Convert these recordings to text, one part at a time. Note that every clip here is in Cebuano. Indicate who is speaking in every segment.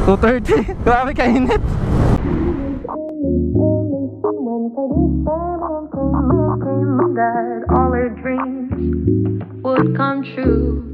Speaker 1: 2:30. Grabe kainit.
Speaker 2: That all her dreams would come true.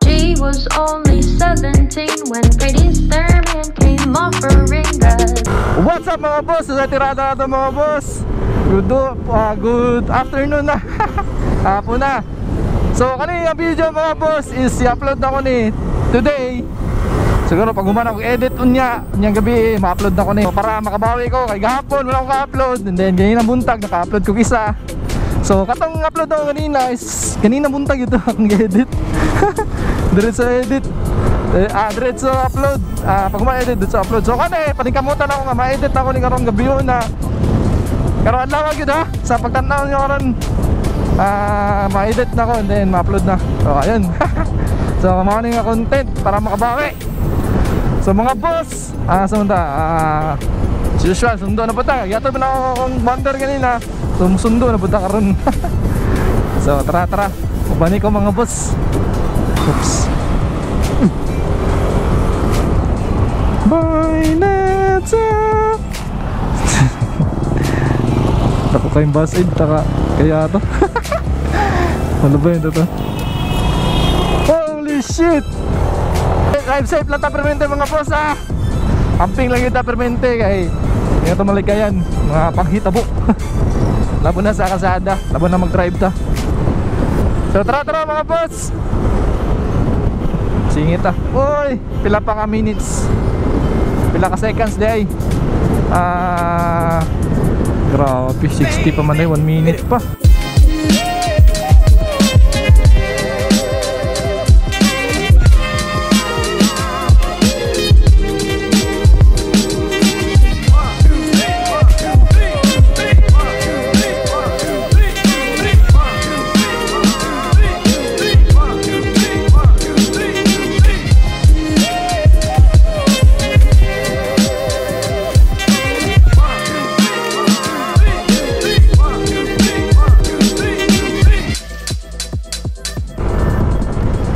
Speaker 2: She was only 17 when Pretty Thurman came offering that.
Speaker 1: What's up mga boss? Sa tirada na mga boss. Good afternoon na. Hapon na. So kanina video mga boss is i-upload ako ni today. Siguro pag human ako edit unya, unyang gabi ma-upload na ko ni para makabawi ko kay gahapon wala akong ka-upload, and then ganina buntag naka-upload ko isa. So katong upload ako kanina is kanina buntag ito akong edit. Diretso edit. Diretso upload. Pag human edit diretso upload. So kani paningkamutan ako nga ma-edit ako ni karong gabi na. Karon adlaw gyud ha sa pagtan-aw niyo karon. Ma-edit na ko and then ma-upload na. So ayun. So mao ni nga content para makabawi. So mga boss, usual, sundo na punta. Yato pa na ako kung wonder kanina. So sundo na punta karon. So tara tara. Ubani ko mga boss. Oops. Bye na. Tako kayong bus aid, taka kaya to. Ano ba yun to? Holy shit! Drive safe lang ta permente mga boss ha. Amping lang yung permente kay hindi na malikayan, mga panghitabo. Labo na sa kalsada, labo na mag-drive ta. So tara tara mga boss. Singit ta. Uy, pila pa ka minutes. Pila ka seconds di ay. Grabe, 60 pa man ay, 1 minute pa.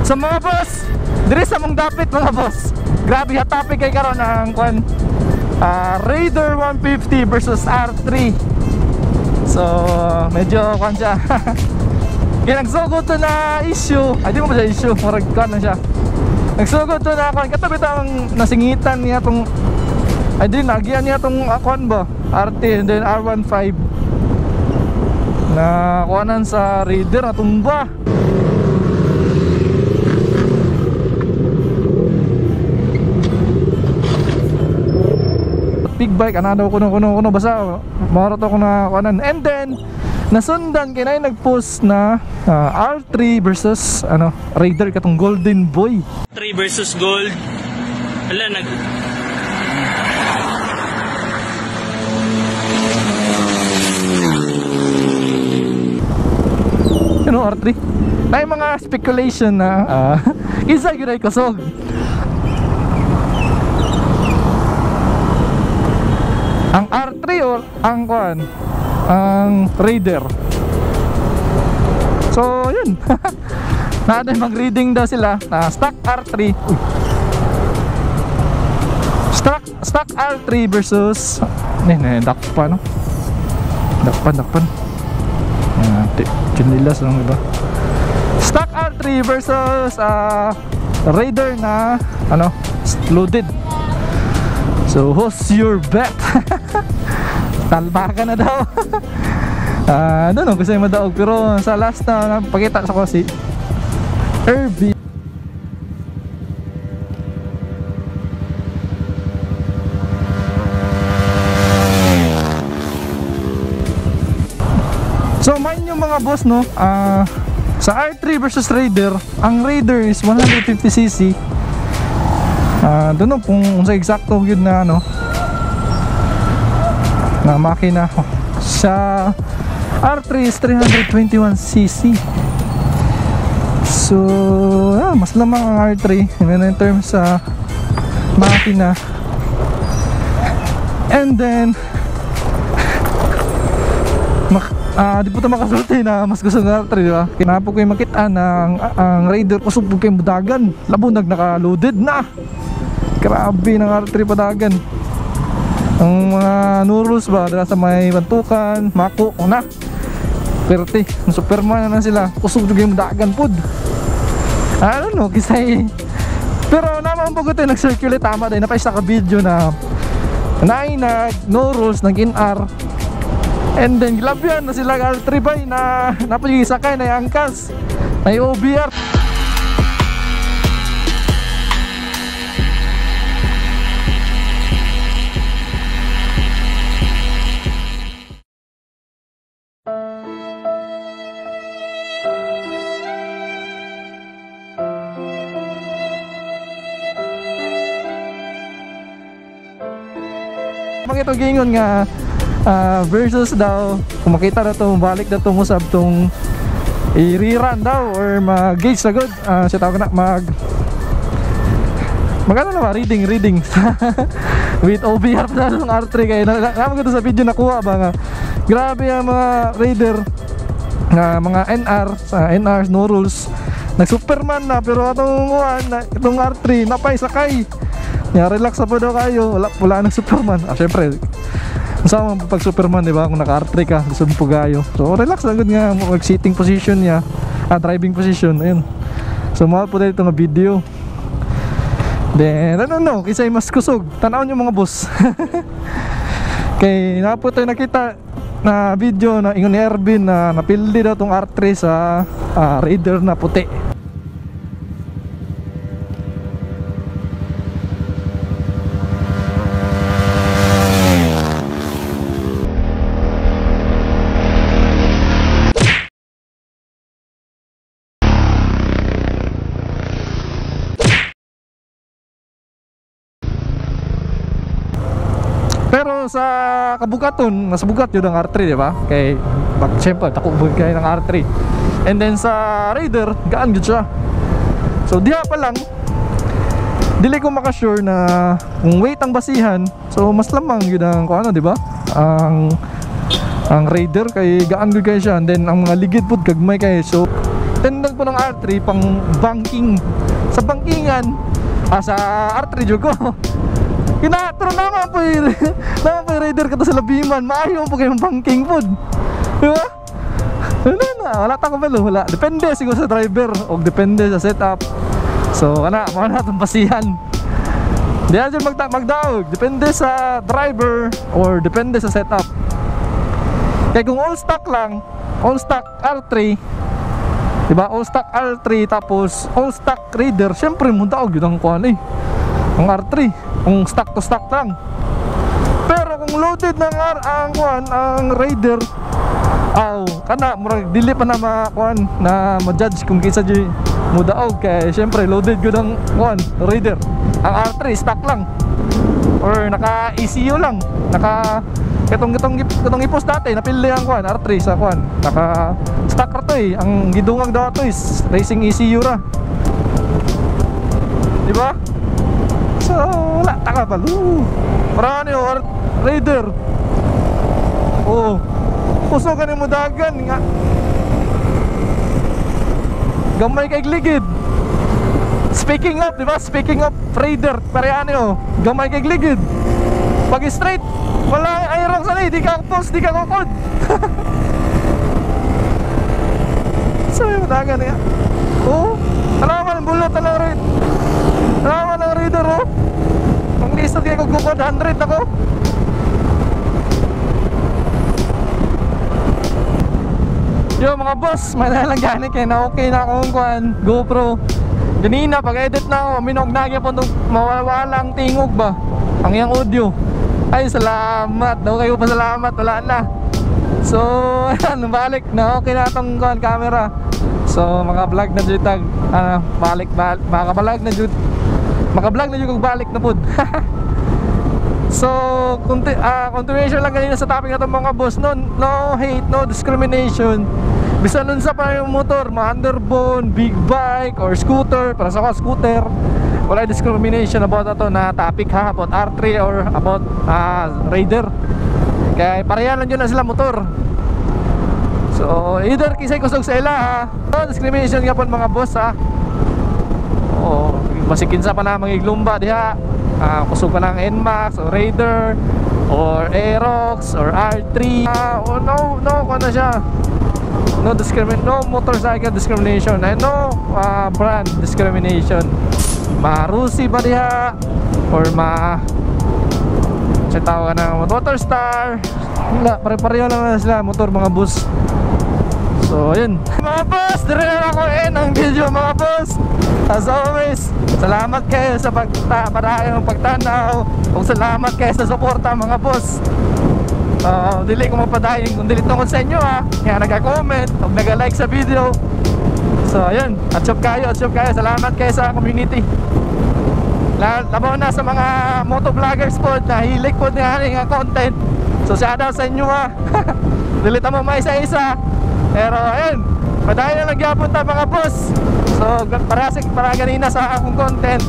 Speaker 1: So mga boss, diri sa mong dapit mga boss. Grabe ha topic kay karon ang kwan, Raider 150 versus R3. So medyo kwan siya. Kaya nagsugod to na issue. Ay di mo ba siya issue, murag kwan na siya. Nagsugod to na kwan katabi tang nasingitan niya tong ay di nagian niya tong kwan ba RT and then R15 na kuanan sa Raider na tumba. Big bike ana daw kuno basta maurot ako na kuanan, and then nasundan kay nay nagpost na R3 versus ano Raider katong Golden Boy.
Speaker 3: 3 versus Gold. Ala nag
Speaker 1: ano R3 nay mga speculation na isa gyud ay kusog. Ang R3 or ang kuan, ang Raider. So yun. Natin mag-reading daw sila na stock R3. Uy. Stock R3 versus dakpan no. Dakpan. Chinilas lang diba? Stock R3 versus Raider na ano, loaded. So who's your bet? Talbakan na daw. I don't know kasi madaog, pero sa last na napakita sa ko si Irby. So mind nyo mga boss no, sa R3 versus Raider, ang Raider is 150cc. Don't know kung sa eksakto yun na ano na makina. Sa R3 is 321cc. So mas lamang ang R3 in terms sa makina. And then Di po ito makasulti na mas gusto ng R3, di ba? Kinapo ko yung makita na ang Raider kusog po kayong budagan. Labunag naka-loaded na. Grabe ng R3 padagan. Ang mga noodles ba, dala sa may bantukan, mako, o na. Perte, Superman na sila. Kusog po kayong budagan pod. I don't know, kisay. Pero naman po ko ito nag-circulate, tama din. Napaisa ka video na nag no rules, nag-NR. And then glabyan na sila R3 bay na napagisakay na angkas na OBR. Makita gingon nga versus daw, kung makita na to, balik na to mo sab tong i-rerun daw or mag-gauge na good. Siya tawag na mag ano na ba, reading with OBR pa ng R3 kay naman sa video nakuha ba nga grabe ang mga raider na mga NR sa NR no rules, nag Superman na pero atong itong R3 napay sakay. Ya, relax na po daw kayo, wala nang Superman. Syempre, sama pag Superman, di ba? Kung naka R3 ka, gusto mo pugayo. So, relax lang gud nga mag sitting position niya, driving position, ayun. So, mahal po dito nga video. Then, I don't know, kisay mas kusog. Tan-awon yung mga boss. Kay na po tayo nakita na video na ingon ni Ervin na napildi daw tong R3 sa Raider na puti. Pero sa kabugaton, mas bugat yun ang R3, di ba? Kay, siyempre, takubog kayo ng R3. And then sa Raider, gaan yun siya. So diha pa lang, dili ko makasure na kung weight ang basihan, so mas lamang yun ang kung ano, di ba? Ang Raider, kay gaan yun kayo siya. And then ang mga ligid po, gagmay kayo. So, tindan po ng R3 pang banking. Sa bankingan, sa R3 jud ko. Pero naman po yung rider ka to sa labiman. Maayo po kayong banking po. Di ba? Wala na, wala tayong kabalo, wala. Depende siguro sa driver o depende sa setup. So, ana, mga natong basihan. Di na dyan magdaog. Depende sa driver or depende sa setup. Kaya kung all stock lang, all stock R3, diba? All stock R3 tapos all stock Raider, syempre mo daog yun ang kuhan eh. Ang R3, kung stock to stock lang. Pero kung loaded ng ang Raider, aw, kana murag dili pa na makuan na ma-judge kung kinsa jud mo daog kay syempre loaded gud ang kuan Raider. Ang R3 stock lang or naka ECU lang, naka katong i-post dati napili ang kuan R3 sa kuan, naka stock ra to eh. Ang gidungag daw to is racing ECU ra. Di ba? So, wala taka balo. Parang ano, Raider. Oo. Puso ka ni mo dagan nga. Gamay kay ligid. Speaking of, di ba? Speaking of Raider, pare ano, gamay kay ligid. Pag straight, wala aerong sa di ka post, di ka kukod. So, yung dagan niya. Oo. Alam mo, bulot na rin. Alam ng Raider, oh. Ang lisod kayo kung kukod, 100 ako. Yo mga boss, may lang gani kaya na okay na akong kuan GoPro. Ganina pag-edit na ako, minog nagya po nung mawawalang tingog ba ang iyang audio. Ay salamat, daw kayo pa salamat, wala na. So, ayan, balik na okay na itong kuan camera. So, mga vlog na jud tag, balik, makabalag na jud. Maka-vlog na jud kog balik na pud. So, continuation lang kanina sa topic na itong mga boss. No, no hate, no discrimination. Bisan nun sa pa yung motor, ma-underbone, big bike, or scooter. Para sa ako, scooter. Wala discrimination about ato na topic ha, about R3 or about Raider. Kaya pareha lang yun na sila motor. So either kinsay kusog sa ila ha. No discrimination nga po, mga boss, ha. Oo, basi kinsa pa na mangiglumba diha. Kusog pa ng NMAX or Raider or Aerox or R3. Oh, no, no, kung ano siya. No motorcycle discrimination and no brand discrimination. Ma-Rusi ba diha or ma sa tawag ng Motorstar. Wala, pare-pareho lang na sila motor, mga boss. So, ayun. Mga boss, dire na ako end ang video, mga boss. As always, salamat kayo sa pagta pagtanaw. Ug salamat kayo sa suporta, mga boss. Dili ko mapadayon kung dili tungkol sa inyo ha. Kaya nag-comment o nag-like sa video. So, ayun. At kayo, at kayo. Salamat kayo sa community. Labaw na sa mga motovloggers po na hilig po nga nga content. So, shout out sa inyo ha. Dili ta mo may isa-isa. Pero ayun, padayon na lang gyapon ta, mga boss. So, para ganina sa akong content.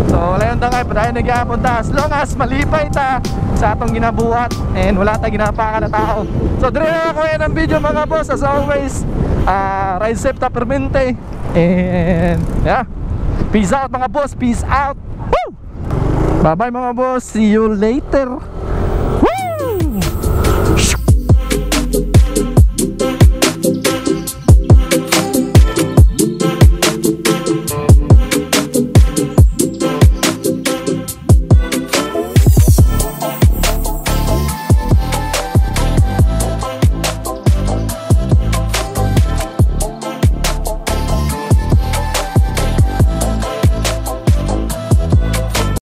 Speaker 1: So, wala yung dangay, padayon na gyapon ta. As long as malipay ta sa atong ginabuhat and wala ta ginapaka na tao. So, dire na ako end ang video, mga boss. As always, ride safe ta permente. And yeah, peace out, mga boss. Peace out. Woo! Bye-bye, mga boss. See you later.